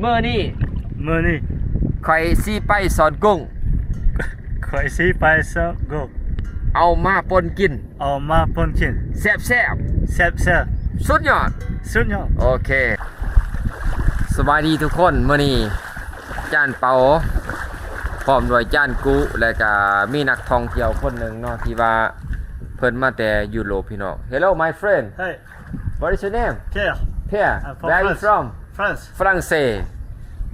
ມື້ນີ້ ມື້ນີ້ ຂ້ອຍຊິໄປສອນກຸ້ງ ຂ້ອຍຊິໄປສອນກຸ້ງ ເອົາມາປົ່ນກິນ ເອົາມາປົ່ນກິນ ແຊບໆ ແຊບໆ ສຸດຍອດ ສຸດຍອດ ໂອເຄ ສະບາຍດີທຸກຄົນ ມື້ນີ້ຈານເປົາ ພ້ອມດ້ວຍຈານກຸ ແລະກະມີນັກທ່ອງທ່ຽວຄົນໜຶ່ງເນາະ ທີ່ວ່າເພິ່ນມາແຕ່ຢູໂຣບ ພີ່ນ້ອງ Hello my friend Hey What is your name? Pierre. Pierre. I'm from Where are you France. From? France. ຝຣັ່ງເສດ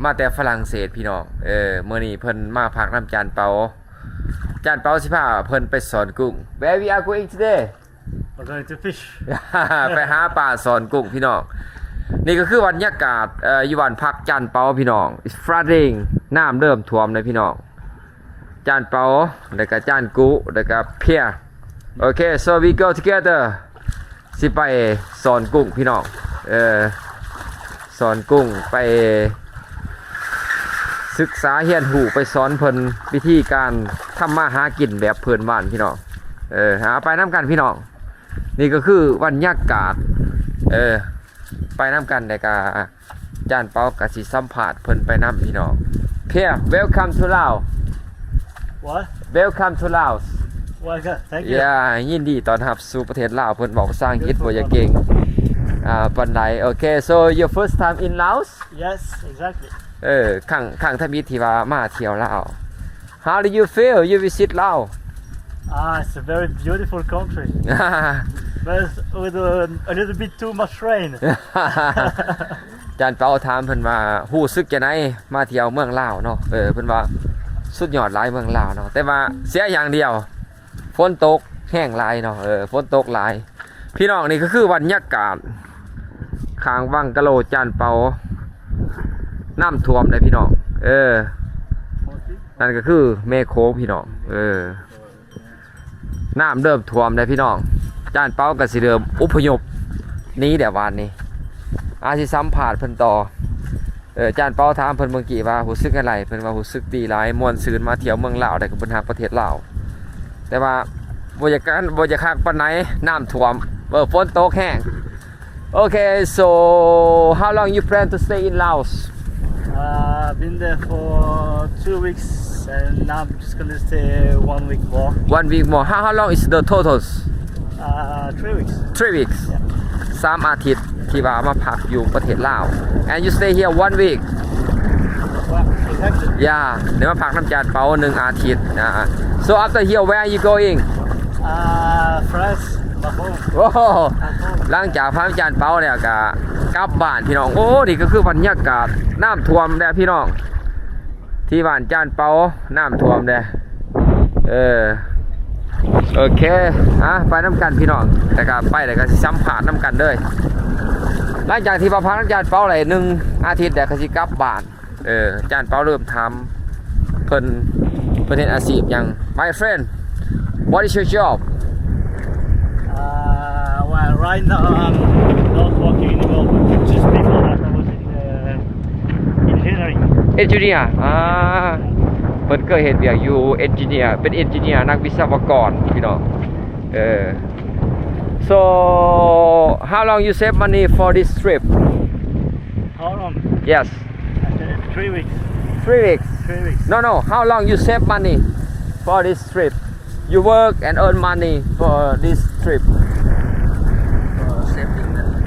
ມາແຕ່ຝຣັ່ງເສດພີ່ນ້ອງ ເອີ ມື້ນີ້ເພິ່ນມາພັກນຳຈານເປົາ ຈານເປົາຊິພາເພິ່ນໄປສອນກຸ້ງ Where we are going today? We're going to fish. ໄປຫາປາສອນກຸ້ງພີ່ນ້ອງ ນີ້ກໍຄືບັນຍາກາດ ເອີ ຢູ່ບ້ານພັກຈານເປົາພີ່ນ້ອງ It's flooding ນ້ຳເລີ່ມຖ້ວມເລີຍພີ່ນ້ອງ ຈານເປົາ ແລ້ວກະຈານກຸ ແລ້ວກະເພຍ ໂອເຄ so we go together ຊິໄປສອນກຸ້ງພີ່ນ້ອງ ເອີ ສອນກຸ້ງ ໄປສຶກສາຮຽນຮູ້ ໄປສອນເພິ່ນວິທີການທຳມາຫາກິນແບບພື້ນບ້ານພີ່ນ້ອງ ເອີ ເອົາໄປນຳກັນພີ່ນ້ອງ ນີ້ກໍຄືບັນຍາກາດ ເອີ ໄປນຳກັນ ແລ້ວກະ ຈານເປົາກະຊິສຳພາດເພິ່ນໄປນຳພີ່ນ້ອງ Pierre welcome to Laos What? Welcome to Laos Welcome. Thank you. Yeah ຍິນດີຕ້ອນຮັບສູ່ປະເທດລາວ ເພິ່ນເວົ້າພາສາອັງກິດບໍ່ຢາກເກັ່ງ ອ່າ ປານໃດ ໂອເຄ so your first time in Laos? Yes, exactly. ເອີ ຄັ້ງ ຄັ້ງທຳອິດທີ່ວ່າມາທ່ຽວລາວ How do you feel? You visit Laos? Ah, it's a very beautiful country. But with a, a little bit too much rain. ຈານເປົາຖາມເພິ່ນວ່າ ຮູ້ສຶກຈັ່ງໃດມາທ່ຽວເມືອງລາວເນາະ ເອີ ເພິ່ນວ່າສຸດຍອດຫຼາຍເມືອງລາວເນາະ ແຕ່ວ່າເສຍຢ່າງດຽວ ຝົນຕົກແຮງຫຼາຍເນາະ ເອີ ຝົນຕົກຫຼາຍ ພີ່ນ້ອງ ນີ້ກໍຄືບັນຍາກາດຂ້າງບັງກະໂລຈານເປົາ ນ້ຳຖ້ວມເດ້ພີ່ນ້ອງ ເອີ ນັ້ນກໍຄືແມ່ໂຂງພີ່ນ້ອງ ເອີ ນ້ຳເລີ່ມຖ້ວມແລ້ວພີ່ນ້ອງ ຈານເປົາກໍຊິເລີ່ມອົບພະຍົບໜີແລ້ວບາດນີ້ ອາດຊິສຳພາດເພິ່ນຕໍ່ ເອີ ຈານເປົາຖາມເພິ່ນເມື່ອກີ້ວ່າຮູ້ສຶກຈັ່ງໃດ ເພິ່ນວ່າຮູ້ສຶກດີຫຼາຍ ມ່ວນຊື່ນ ມາທ່ຽວເມືອງລາວໄດ້ກໍບຸນຮັກປະເທດລາວ ແຕ່ວ່າບໍ່ຢາກ ບໍ່ຢາກຄັກປານໃດ ນ້ຳຖ້ວມ ເອີ ຝົນຕົກແຮງ Okay, so how long you plan to stay in Laos? Uh, I've been there for two weeks and I'm just gonna stay one week more. One week more. How, how long is the total? Uh, three weeks. Three weeks. Yeah. ສາມອາທິດທີ່ວ່າມາພັກຢູ່ປະເທດລາວ. And you stay here one week. Well, exactly. Yeah. ໄດ້ມາພັກນຳຈານເປົາໜຶ່ງອາທິດ. Uh, so after here, where are you going? Uh, France. ໂອ້ ຫຼັງຈາກພານຳຈານເປົາແລ້ວກະກັບບ້ານພີ່ນ້ອງ. ໂອ້ ນີ້ກໍຄືບັນຍາກາດນ້ຳຖ້ວມແດ່ພີ່ນ້ອງ ທີ່ບ້ານຈານເປົານ້ຳຖ້ວມແດ່. ເອີ ໂອເຄ ອ່ະ ໄປນຳກັນພີ່ນ້ອງ ແລ້ວກະໄປແລ້ວກະຊິສຳພາດນຳກັນເລີຍ. ຫຼັງຈາກທີ່ວ່າພັກນຳຈານເປົາໄດ້ໜຶ່ງອາທິດແລ້ວກະຊິກັບບ້ານ. ເອີ ຈານເປົາເລີ່ມຖາມເພິ່ນ ເພິ່ນເຮັດອາຊີບຫຍັງ? My friend, what is your job? Uh, well, right now I'm not working anymore, but just before that I was in, uh, engineering. Engineer ອ່າ ເພິ່ນເຄີຍເຮັດວຽກຢູ່ engineer ເປັນ engineer ນັກວິສະວະກອນ ພີ່ນ້ອງ. ເອີ So, how long you save money for this trip? How long? Yes. I said three weeks. Three weeks? Three weeks. No, no. How long you save money for this trip? You work and earn money for this trip. Uh, saving money.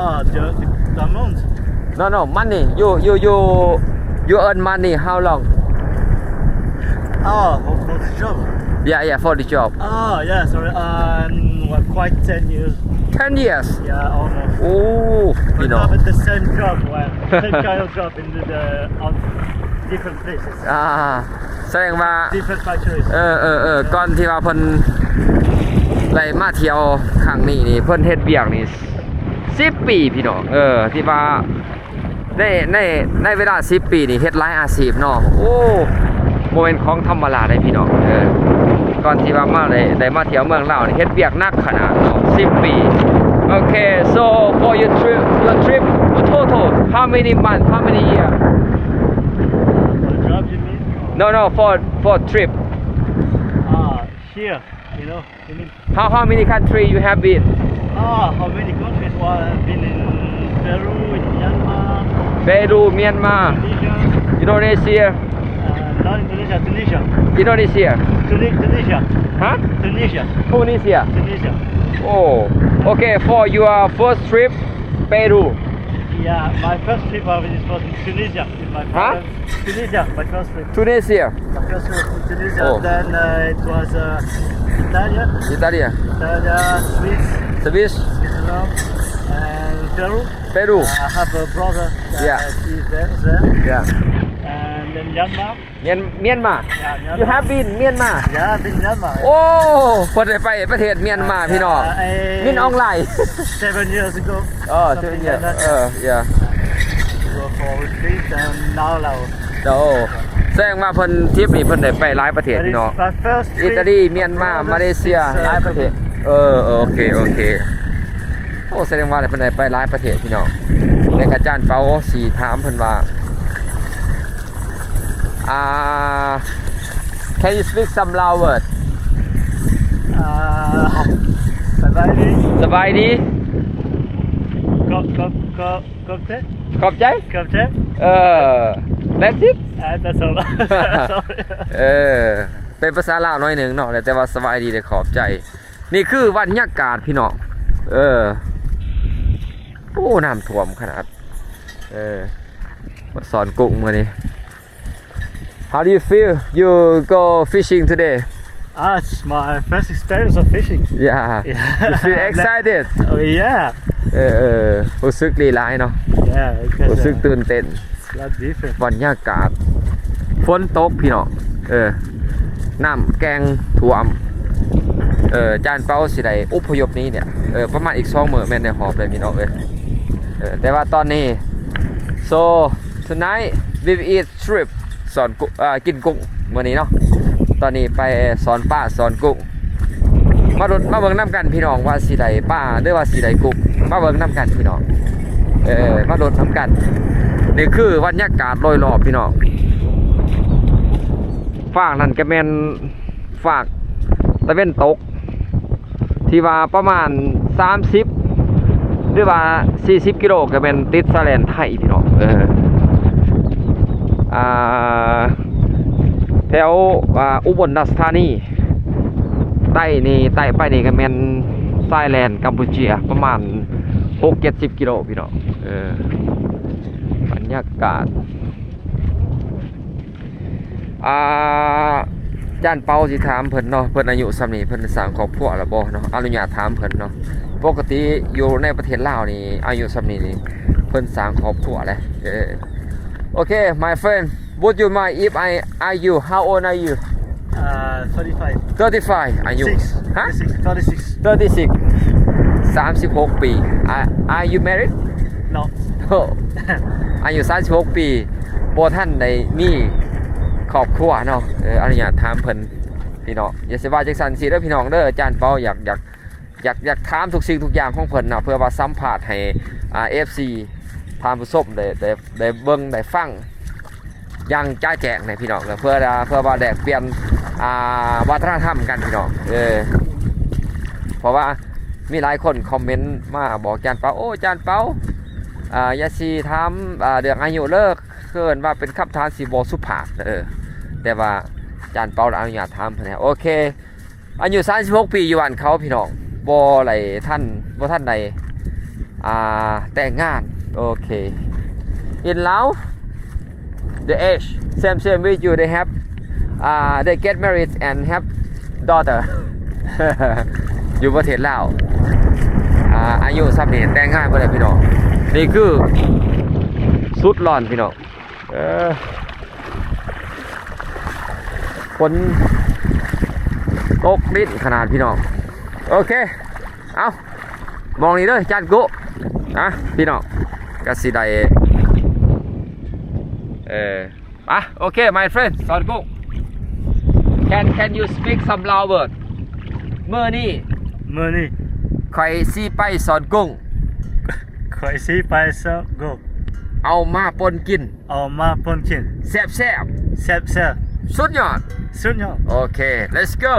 Ah, the, the, the amount? No, no, money. You, you, you, you earn money how long? Ah, for, for the job? Yeah, yeah, for the job. Ah, yeah, sorry. Um, well, quite ten years. Ten years? Yeah, almost. ໂອ້ But ພີ່ນ້ອງ not with the same job, well, same kind of job in the, the, on different places. ອ່າ ສະແດງວ່າ Different factories. ເອີ ເອີ ເອີ ກ່ອນທີ່ວ່າເພິ່ນໄດ້ມາທ່ຽວຄັ້ງນີ້ນີ້ ເພິ່ນເຮັດວຽກນີ້ສິບປີ ພີ່ນ້ອງ. ເອີ ທີ່ວ່າ ໃນ ໃນ ໃນເວລາສິບປີນີ້ເຮັດຫຼາຍອາຊີບເນາະ. ໂອ້ ບໍ່ແມ່ນຂອງທຳມະດາເດ້ພີ່ນ້ອງ. ເອີ ກ່ອນທີ່ວ່າມາໄດ້ ໄດ້ມາທ່ຽວເມືອງລາວນີ້ ເຮັດວຽກໜັກຂະໜາດເນາະ ສິບປີ. Okay, so for your trip, your trip total, how many months, how many year? For the job, you mean? No, no, for, for trip. Ah, here, you know, you mean How, how many country you have been? Ah, how many countries? Well, I've been in Peru, in Myanmar, Peru, Myanmar, Indonesia. Indonesia. Uh, not Indonesia, Tunisia. Indonesia. Tuni-, Tunisia. Huh? Tunisia. Tunisia. Tunisia. Oh, okay. For your first trip, Peru. Yeah, my first trip, uh, is for Tunisia with my father. Huh? Tunisia, my first trip. Tunisia. My first trip to Tunisia. Oh. Then, uh, it was, uh, Italia. Italia. Italia, Swiss. Swiss. Switzerland, and Peru. Peru. Uh, I have a brother, uh, yeah, he's there, there. Yeah. And then Myanmar. Myan-, Myanmar. Yeah, Myanmar. You have been Myanmar? Yeah, I've been Myanmar. ໂອ້ ເພິ່ນໄດ້ໄປປະເທດມຽນມາ ພີ່ນ້ອງ. Uh, I, Min Aung Hlaing. Seven years ago. Oh, seven years. Something like that. Uh, yeah. Go for retreat and now Laos. ໂອ້ ສະແດງວ່າເພິ່ນ ທຣິບນີ້ເພິ່ນໄດ້ໄປຫຼາຍປະເທດ That is ພີ່ນ້ອງ. My first trip. ອີຕາລີ ມຽນມາ abroad ມາເລເຊຍ since, uh, ຫຼາຍປະເທດ. COVID. ເອີ ເອີ ໂອເຄ ໂອເຄ. ໂອ້ ສະແດງວ່າເພິ່ນໄດ້ໄປຫຼາຍປະເທດ ພີ່ນ້ອງ. ແລະ ອາຈານເປົາຊິຖາມເພິ່ນວ່າ ອ່າ Can you speak some Lao word? ອ່າ ສະບາຍດີ ສະບາຍດີ ຂອບ ຂອບ ຂອບ ຂອບໃຈ ຂອບໃຈ ຂອບໃຈ. ເອີ That's it. ອ່າ That's all. Sorry. ເອີ ເປັນພາສາລາວໜ້ອຍໜຶ່ງເນາະ ແຕ່ວ່າສະບາຍດີ ແລະ ຂອບໃຈ. ນີ້ຄືບັນຍາກາດ ພີ່ນ້ອງ. ເອີ ໂອ້ ນ້ຳຖ້ວມຂະໜາດ. ເອີ ມາສອນກຸ້ງມື້ນີ້. How do you feel? You go fishing today? Ah, it's my first experience of fishing. Yeah. Yeah. You feel excited? Oh, yeah. ເອີ ເອີ ຮູ້ສຶກດີຫຼາຍເນາະ. Yeah, ຮູ້ສຶກ uh, ຕື່ນເຕັ້ນ. It's a lot different. ບັນຍາກາດ ຝົນຕົກ ພີ່ນ້ອງ. ເອີ ນ້ຳແກ່ງຖ້ວມ. ເອີ ຈານເປົາຊິໄດ້ອົບພະຍົບໜີເນຍ ເອີ ປະມານອີກສອງມື້ແມ່ນໄດ້ຮອບເລີຍ ພີ່ນ້ອງເອີຍ. ເອີ ແຕ່ວ່າຕອນນີ້ so tonight we will eat shrimp ສອນກຸ ເອີ ກິນກຸ້ງມື້ນີ້ເນາະ. ຕອນນີ້ໄປສອນປາສອນກຸ້ງ ມາລຸ້ນມາເບິ່ງນຳກັນ ພີ່ນ້ອງ ວ່າຊິໄດ້ປາ ຫຼືວ່າຊິໄດ້ກຸ້ງ ມາເບິ່ງນຳກັນ ພີ່ນ້ອງ. ເອີ ມາລຸ້ນນຳກັນ. ນີ້ຄືບັນຍາກາດໂດຍລອບ ພີ່ນ້ອງ. ຟາກນັ້ນກະແມ່ນ ຟາກຕາເວັນຕົກ ທີ່ວ່າປະມານສາມສິບ ຫຼືວ່າສີ່ສິບກິໂລ ກະແມ່ນຕິດຊາຍແດນໄທ ພີ່ນ້ອງ. ເອີ ອ່າ ແຖວ ອ່າ ອຸບົນລາຊະທານີ ໃຕ້ນີ້ ໃຕ້ໄປນີ້ກະແມ່ນຊາຍແດນກຳປູເຈຍ ປະມານຫົກເຈັດສິບກິໂລ ພີ່ນ້ອງ. ເອີ ບັນຍາກາດ ອ່າ ຈານເປົາຊິຖາມເພິ່ນເນາະ ເພິ່ນອາຍຸສ່ຳນີ້ ເພິ່ນສ້າງຄອບຄົວແລ້ວບໍ່ເນາະ? ອະນຸຍາດຖາມເພິ່ນເນາະ. ປົກກະຕິຢູ່ໃນປະເທດລາວນີ້ ອາຍຸສ່ຳນີ້ນີ້ ເພິ່ນສ້າງຄອບຄົວແລ້ວ. ເອີ Okay, my friend, would you mind if I ask you how old are you? Uh, thirty-five. Thirty-five. ອາຍຸ Six. ຮະ? Thirty-six. Thirty-six. ສາມສິບຫົກປີ. Are, are you married? No. ໂອ້ ອາຍຸສາມສິບຫົກປີ ບໍ່ທັນໄດ້ມີຄອບຄົວເນາະ. ເອີ ອະນຸຍາດຖາມເພິ່ນ ພີ່ນ້ອງ. ຢ່າຊິວ່າຈັ່ງຊັ້ນຊີ້ເດີ ພີ່ນ້ອງເດີ. ອາຈານເປົາຢາກ ຢາກ ຢາກ ຢາກຖາມທຸກສິ່ງທຸກຢ່າງຂອງເພິ່ນນະ ເພື່ອວ່າສຳພາດໃຫ້ ອ່າ ເອັຟຊີ ທ່ານຜູ້ຊົມໄດ້ ໄດ້ ໄດ້ເບິ່ງໄດ້ຟັງຢ່າງຈະແຈ້ງໃຫ້ ພີ່ນ້ອງເດີ ເພື່ອ ເພື່ອວ່າແລກປ່ຽນ ອ່າ ວັດທະນະທຳກັນ ພີ່ນ້ອງ. ເອີ ເພາະວ່າມີຫຼາຍຄົນຄອມເມັນມາບອກຈານເປົາ ໂອ້ ຈານເປົາ ອ່າ ຢ່າຊິຖາມ ອ່າ ເລື່ອງອາຍຸເລີຍ ເອີ້ນວ່າເປັນຄຳຖາມທີ່ບໍ່ສຸພາບ. ເອີ ແຕ່ວ່າຈານເປົາອະນຸຍາດຖາມເພິ່ນແລ້ວ. ໂອເຄ ອາຍຸສາມສິບຫົກປີ ຢູ່ບ້ານເຂົາ ພີ່ນ້ອງ ບໍ່ໄດ້ທັນ ບໍ່ທັນໄດ້ ອ່າ ແຕ່ງງານ. ໂອເຄ In Laos the age same same with you, they have, uh, they get married and have daughter. ຢູ່ປະເທດລາວ ອາ ອາຍຸສ່ຳນີ້ແຕ່ງງານບໍ່ໄດ້ ພີ່ນ້ອງ. ນີ້ຄືສຸດຮ້ອນ ພີ່ນ້ອງ. ເອີ ຝົນຕົກລິນຂະໜາດ ພີ່ນ້ອງ. ໂອເຄ ເອົາ ມອງນີ້ເດີ ຈານກຸ ອ່ະ ພີ່ນ້ອງ ກະຊິໄດ້ ເອີ ອ່ະ ໂອເຄ my friend ສອນກຸ Can, can you speak some Lao word? ມື້ນີ້ ມື້ນີ້ ຂ້ອຍຊິໄປສອນກຸ ຂ້ອຍຊິໄປສອນກຸ ເອົາມາປົ່ນກິນ ເອົາມາປົ່ນກິນ ແຊບໆ ແຊບໆ ສຸດຍອດ ສຸດຍອດ. ໂອເຄ let's go.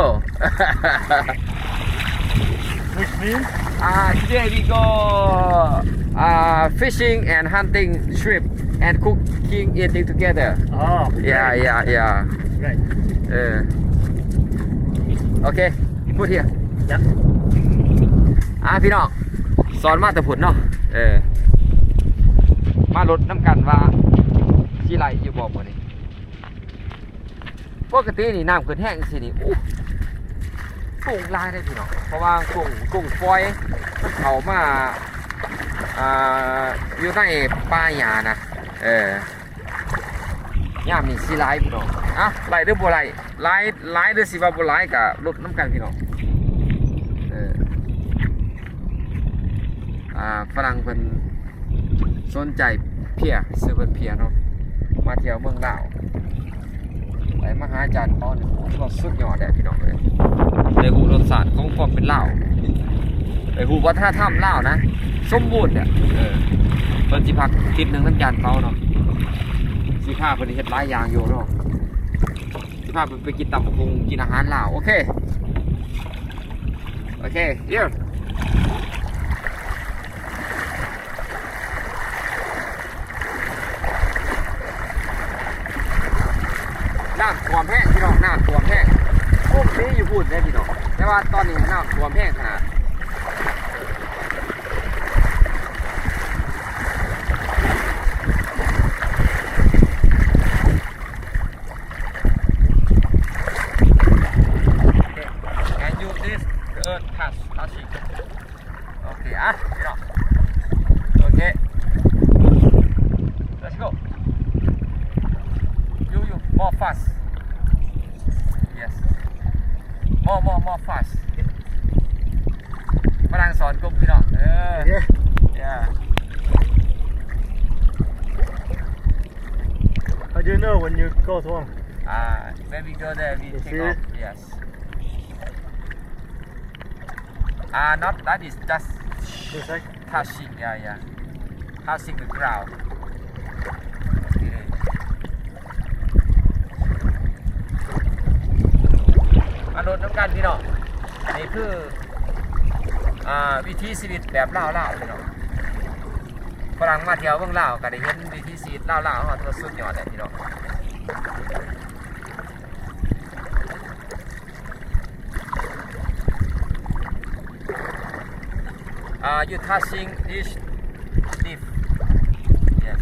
Which means? Uh, today we go, uh, fishing and hunting shrimp. and cooking, eating together. Oh, yeah, yeah, yeah. Right. ເອີ ໂອເຄ put here. Yep. ອ່າ ພີ່ນ້ອງ ສອນມາແຕ່ພຸ້ນເນາະ. ເອີ ມາລົດນຳກັນວ່າຊິໄຫຼຢູ່ບໍ່ມື້ນີ້. ປົກກະຕິນີ້ນ້ຳຂຶ້ນແຮງຈັ່ງຊີ້ນີ້ ໂອ້ ກຸ້ງຫຼາຍເດ້ພີ່ນ້ອງ ເພາະວ່າກຸ້ງ ກຸ້ງຟອຍມັນເຂົ້າມາ ອ່າ ຢູ່ໃນປ່າຫຍ້ານະ. ເອີ ຍາມນີ້ຊິຫຼາຍພີ່ນ້ອງ. ອ່ະ ຫຼາຍຫຼືບໍ່ຫຼາຍ ຫຼາຍ ຫຼາຍຫຼືຊິວ່າບໍ່ຫຼາຍ ກະລຸ້ນນຳກັນພີ່ນ້ອງ. ເອີ ອ່າ ຝຣັ່ງເພິ່ນສົນໃຈເພຍ ຊື່ເພິ່ນເພຍເນາະ ມາທ່ຽວເມືອງລາວ ໄດ້ມາຫາຈານເປົານີ້ ໂອ້ ສຸດຍອດແຫຼະພີ່ນ້ອງເອີຍ. ໄດ້ຮູ້ລົດຊາດຂອງຄວາມເປັນລາວ ໄດ້ຮູ້ວັດທະນະທຳລາວນະ ສົມບູນແຫຼະ. ເອີ ເພິ່ນຊິພັກທິດໜຶ່ງນຳຈານເປົາເນາະ ຊິພາເພິ່ນເຮັດຫຼາຍຢ່າງຢູ່ເນາະ. ຊິພາໄປ ໄປກິນຕຳບັກຫຸ່ງ ກິນອາຫານລາວ. ໂອເຄ ໂອເຄ ເອີ ນ້ຳຖ້ວມແຮງພີ່ນ້ອງ ນ້ຳຖ້ວມແຮງ. ໂອ້ ມີຢູ່ພຸ້ນເດ້ພີ່ນ້ອງ ແຕ່ວ່າຕອນນີ້ນ້ຳຖ້ວມແຮງຂະໜາດ. And you this, uh, touch, touching. ໂອເຄ ອ່ະ ພີ່ນ້ອງ ໂອເຄ let's go. You, you, more fast. Yes. More, more, more fast. ຝຣັ່ງສອນກົບ ພີ່ນ້ອງ ເອີ ໂອເຄ yeah. How do you know when you go wrong? Ah, when we go there, we take off. Yes. Ah, not that is just touching. Yeah, yeah. Touching the ground. ໂອເຄ ມາລົດນຳກັນພີ່ນ້ອງ. ນີ້ຄື ອ່າ ວິຖີຊີວິດແບບລາວໆ ພີ່ນ້ອງ. ຝຣັ່ງມາທ່ຽວເມືອງລາວ ກະໄດ້ເຫັນວິຖີຊີວິດລາວໆ ເຮົາ ຖືວ່າສຸດຍອດແຫຼະພີ່ນ້ອງ. Uh, you touching this leaf. Yes.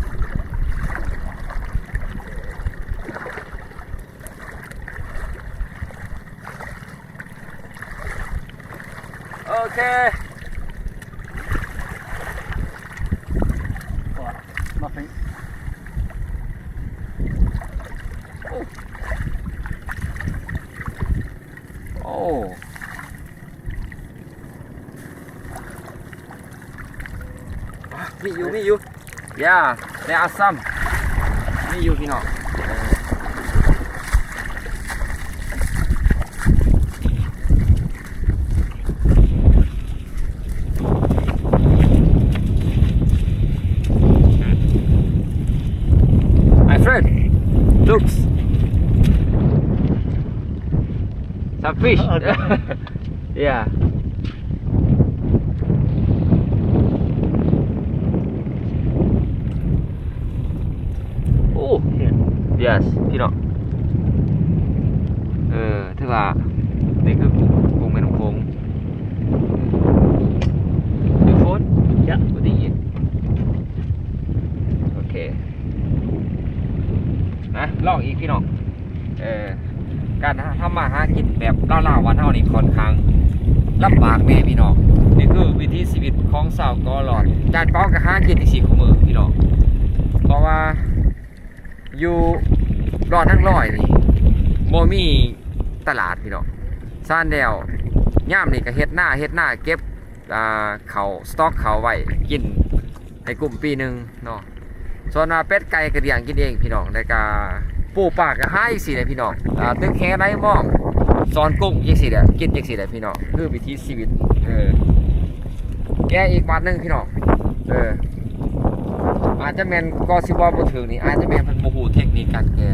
ໂອເຄ ໂອ້ ມີຢູ່ ມີຢູ່. Yeah, there are some. ມີຢູ່ພີ່ນ້ອງ. My friend, looks some fish. Yeah. ໂອ້ yes ພີ່ນ້ອງ ເອີ ຖືວ່ານີ້ຄືກຸ້ງ ກຸ້ງແມ່ນ້ຳໂຂງ. ໂອເຄ ມາລອງອີກພີ່ນ້ອງ. ເອີ ການທຳມາຫາກິນແບບລາວໆ ບ້ານເຮົານີ້ຂ້ອນຂ້າງລຳບາກແດ່ພີ່ນ້ອງ. ນີ້ຄືວິຖີຊີວິດຂອງຊາວເກາະລອດ. ຈານເປົາກໍຫາກິນຈັ່ງຊີ້ຄູ່ມື້ພີ່ນ້ອງ ເພາະວ່າຢູ່ດອນນາງລອຍນີ້ບໍ່ມີຕະຫຼາດພີ່ນ້ອງ. ສະນັ້ນແລ້ວ ຍາມນີ້ກໍເຮັດນາ ເຮັດນາເກັບ ອ່າ ເຂົ້າ ສະຕັອກເຂົ້າໄວ້ກິນໃນກຸ້ມປີໜຶ່ງເນາະ. ສ່ວນວ່າເປັດໄກ່ກໍລ້ຽງກິນເອງພີ່ນ້ອງ ແລ້ວກໍປູປາກໍຫາຈັ່ງຊີ້ແຫຼະພີ່ນ້ອງ. ອ່າ ຕຶກແຫໄຫຼມອງ ສອນກຸ້ງຈັ່ງຊີ້ແຫຼະ ກິນຈັ່ງຊີ້ແຫຼະພີ່ນ້ອງ ຄືວິຖີຊີວິດ. ເອີ ແກ່ອີກບາດໜຶ່ງພີ່ນ້ອງ. ເອີ ອາດຈະແມ່ນ ກໍຊິເວົ້າບໍ່ຖືກນີ້ ອາດຈະແມ່ນເພິ່ນບໍ່ຮູ້ເຕັກນິກການແກ່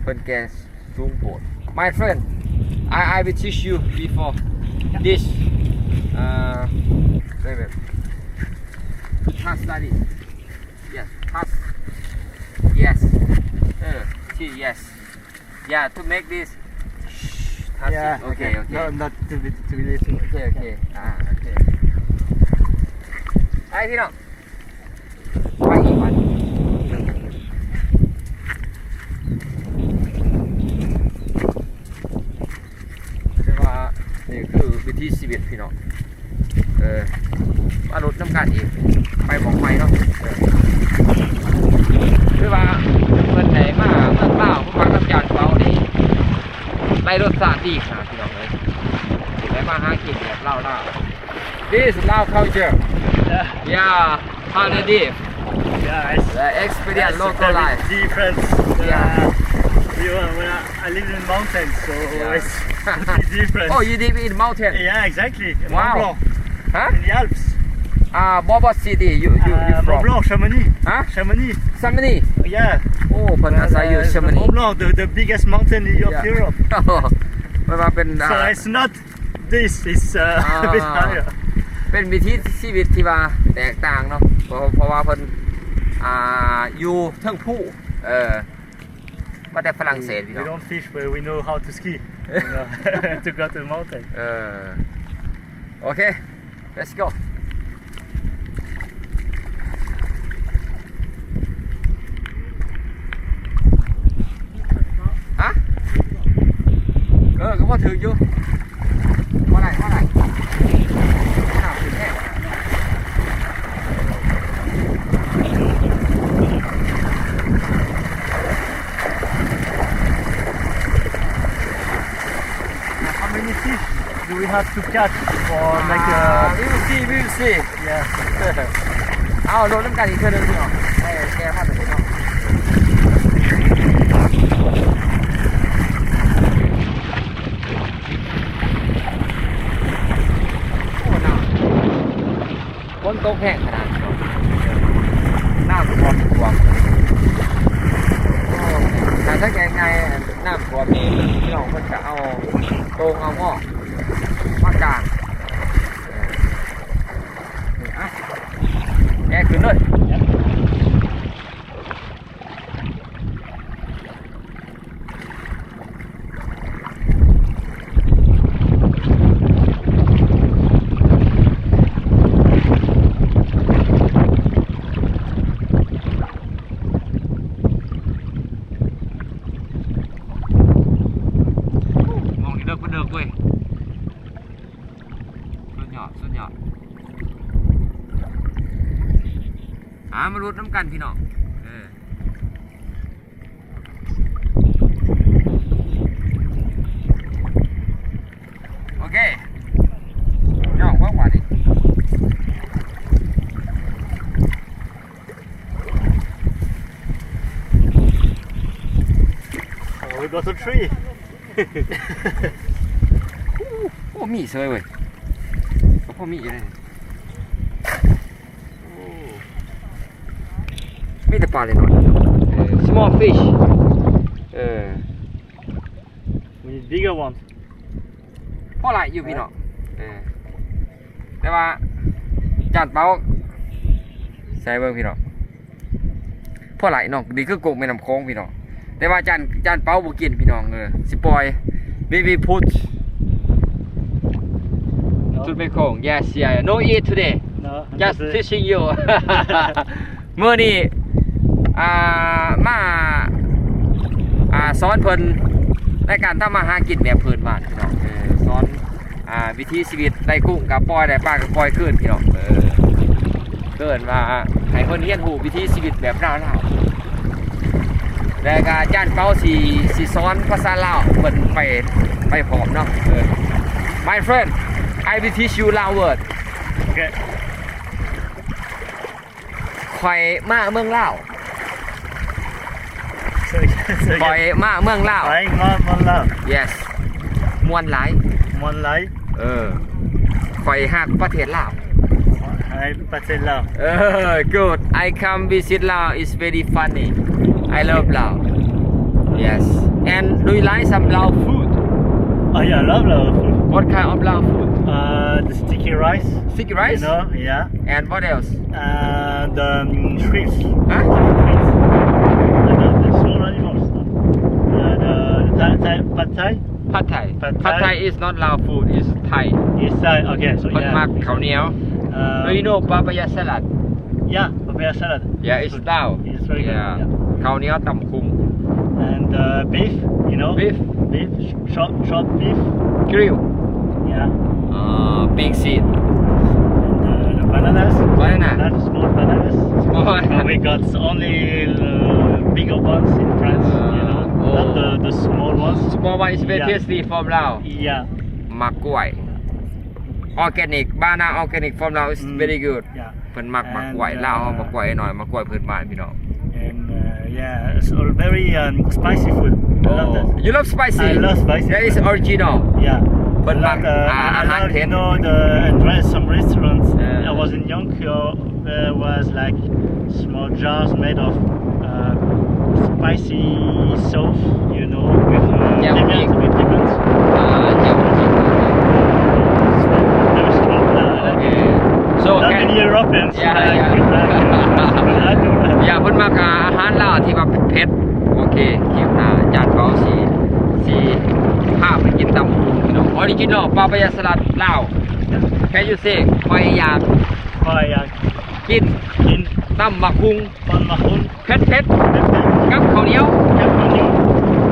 ເພິ່ນແກ່ My friend, I, I will teach you before this. Uh, wait, wait. Pass like this. Yes, pass. Yes. Yeah, to make this. Yeah, okay, okay. No, not to be, to be little. Okay, okay. Ah, okay. ໄປພີ່ນ້ອງ. ໄປອີກວັນ ແຕ່ວ່ານີ້ຄືວິຖີຊີວິດພີ່ນ້ອງ ເອີ ມາລົດນຳກັນອີກ ໄປໝ່ອງໃໝ່ເນາະ ເອີ ຄືວ່າເພິ່ນໄດ້ມາເມືອງລາວ ເພິ່ນມາກັບຈານເປົານີ້ ໄດ້ລົດຊາດດີຂະໜາດພີ່ນ້ອງເອີຍ ໄດ້ມາຫາກິນແບບລາວໆ. This Lao culture. Yeah. Yeah. How they live? Yeah, it's, the experience, it's local very life. Different. Yeah. Uh, we were, we are, I live in mountains, so yeah, it's different. Oh, you live in mountain? Yeah, exactly. Wow. Mont Blanc. Huh? In the Alps. Uh, what, what city you, you, you from? Uh, Mont Blanc, Chamonix. Huh? Chamonix. Chamonix? Yeah. ໂອ້ ເພິ່ນອາໄສຢູ່ Chamonix. Mont Blanc, the, the biggest mountain in, of Europe. ເພິ່ນວ່າເປັນ so it's not This is, uh, ເປັນວິຖີຊີວິດທີ່ວ່າແຕກຕ່າງເນາະ ເພາະ ເພາະວ່າເພິ່ນ ອ່າ ຢູ່ເທິງພູ ເອີ ມາແຕ່ຝຣັ່ງເສດ We don't fish, but we know how to ski, you know, to go to the mountain. ເອີ ໂອເຄ let's go. ຮະ ເອີ ກໍພໍຖືກຢູ່ ພໍໄດ້ ພໍໄດ້ ນ້ຳຂຶ້ນແຮງ. How many fish do we have to catch for, like, uh, we will see, we will see. Yeah. ເອົາລົງນຳກັນອີກເທື່ອໜຶ່ງພີ່ນ້ອງ ໃຫ້ແກ່ມາແຕ່ເນາະ. ໂອ້ ນ້ຳ ຝົນຕົກແຮງຂະໜາດ ນ້ຳຖ້ວມ ຖ້ວມ. ໂອ້ ຖ້າສັງເກດງ່າຍ ນ້ຳຖ້ວມນີ້ ພີ່ນ້ອງເພິ່ນກະເອົາໂຕ່ງເອົາໝໍ້ມາກາງ. ອ່ະ ແອຂຶ້ນເລີຍ. ມອງນີ້ເລິກບໍ່ເລິກເວີຍ. ສຸດຍອດ ສຸດຍອດ. ອ່າ ມາລຸດນຳກັນພີ່ນ້ອງ ເອີ ໂອເຄ ພີ່ນ້ອງ ເບິ່ງບາດນີ້. Oh, we got a tree. ໂອ້ ໂອ້ ມີເສີຍເວີຍ ກໍພໍມີຢູ່ເດ້. ໂອ້ ມີແຕ່ປາເລັກນ້ອຍເນາະ ເອີ small fish. ເອີ We need bigger ones. ພໍຫຼາຍຢູ່ພີ່ນ້ອງ ເອີ ແຕ່ວ່າຈານເປົາ ໃສ່ເບິ່ງພີ່ນ້ອງ ພໍຫຼາຍເນາະ. ນີ້ຄືກົກແມ່ນ້ຳຂອງພີ່ນ້ອງ ແຕ່ວ່າຈານ ຈານເປົາບໍ່ກິນພີ່ນ້ອງ ເອີ ຊິປ່ອຍ. We will put to ແມ່ນ້ຳຂອງ. Yes, yeah, no eat today. No, just fishing you. ມື້ນີ້ ອ່າ ມາ ອ່າ ສອນເພິ່ນໃນການທຳມາຫາກິນແບບພື້ນບ້ານພີ່ນ້ອງ ເອີ ສອນ ອ່າ ວິຖີຊີວິດ ໄດ້ກຸ້ງກໍປ່ອຍ ໄດ້ປາກໍປ່ອຍຄືນພີ່ນ້ອງ ເອີ ເອີ້ນວ່າໃຫ້ເພິ່ນຮຽນຮູ້ວິຖີຊີວິດແບບລາວໆ ແລ້ວກໍຈານເປົາຊິ ຊິສອນພາສາລາວເພິ່ນໄປ ໄປພ້ອມເນາະ ເອີ My friend, I will teach you Lao word. Okay. ຂ້ອຍມາເມືອງລາວ ຂ້ອຍມາເມືອງລາວ ຂ້ອຍມາເມືອງລາວ Yes. ມ່ວນຫຼາຍ ມ່ວນຫຼາຍ ເອີ ຂ້ອຍຮັກປະເທດລາວ ຂ້ອຍຮັກປະເທດລາວ ເອີ Good. I come visit Lao, it's very funny. I love Lao. Yes. And do you like some Lao food? Oh yeah, I love Lao food. What kind of Lao food? Uh, the sticky rice. Sticky rice? You know, yeah. And what else? And, um, shrimps. Huh? Shrimps. And, uh, the small animals. Thai? Pad Thai. Pad Thai. Pad Thai is not Lao food, is Thai. It's Thai. Okay, so ເພິ່ນ yeah, ມັກເຂົ້າໜຽວ. Uh, Do you know papaya salad? Yeah, papaya salad. Yeah, it's Lao. It's very good. Yeah. Yeah. ເຂົ້າໜຽວຕຳບັກຫຸ່ງ. And uh, beef, you know? Beef. Beef, short, short beef. Grill. Yeah. Uh, pig seed. And uh, the bananas. Banana. Not small bananas. Small. Uh, we got only uh, bigger ones in France, you know. Uh, oh. Not the, the small ones. Small one is very yeah. tasty from Lao. Yeah. ໝາກກ້ວຍ organic, banana organic from Lao is mm. very good. Yeah. ເພິ່ນມັກໝາກກ້ວຍ and ລາວເຮົາ uh, ໝາກກ້ວຍນ້ອຍ ໝາກກ້ວຍພື້ນບ້ານພີ່ນ້ອງ. And uh, yeah, it's all very um, spicy food. I love that. Oh, you love spicy? I love spicy food. That is original. Yeah. ເພິ່ນມັກ I love, uh, ອາ I ອາຫານ love, ເຜັດ. You know, the Andres, some restaurants. Yeah. I was in Yonkyo, there was like small jars made of uh, spicy sauce, you know, with uh, ແຈ່ວ piment, with piments. ອ່າ ແຈ່ວ Very strong. Uh, I like it. Okay. So, not can many Europeans yeah, like, yeah. Like, uh, I do like yeah, ເພິ່ນມັກອາຫານລາວທີ່ວ່າເຜັດ. ໂອເຄ ຄລິບໜ້າອາຈານເຂົາຊິ ຊິພາໄປກິນຕຳບັກຫຸ່ງພີ່ນ້ອງ. Original papaya salad ລາວ. Can you say ຂ້ອຍຢາກ ຂ້ອຍຢາກ ກິນ ກິນ ຕຳບັກຫຸ່ງ ຕຳບັກຫຸ່ງ ເຜັດໆ ເຜັດໆ ກັບເຂົ້າໜຽວ ກັບເຂົ້າໜຽວ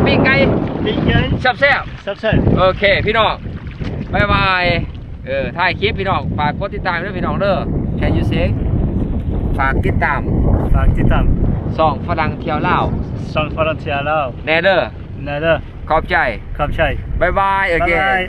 ປີ້ງໄກ່ ປີ້ງໄກ່ ແຊບໆ ແຊບໆ. ໂອເຄພີ່ນ້ອງ ບາຍບາຍ. ເອີ ທ້າຍຄລິບພີ່ນ້ອງ ຝາກກົດຕິດຕາມເດີພີ່ນ້ອງເດີ. Can you say ຝາກຕິດຕາມ ຝາກຕິດຕາມ ຊ່ອງຝຣັ່ງທ່ຽວລາວ ຊ່ອງຝຣັ່ງທ່ຽວລາວ ແນ່ເດີ ແນ່ເດີ. ຂອບໃຈ ຂອບໃຈ. ບາຍບາຍ ໂອເຄ ບາຍບາຍ.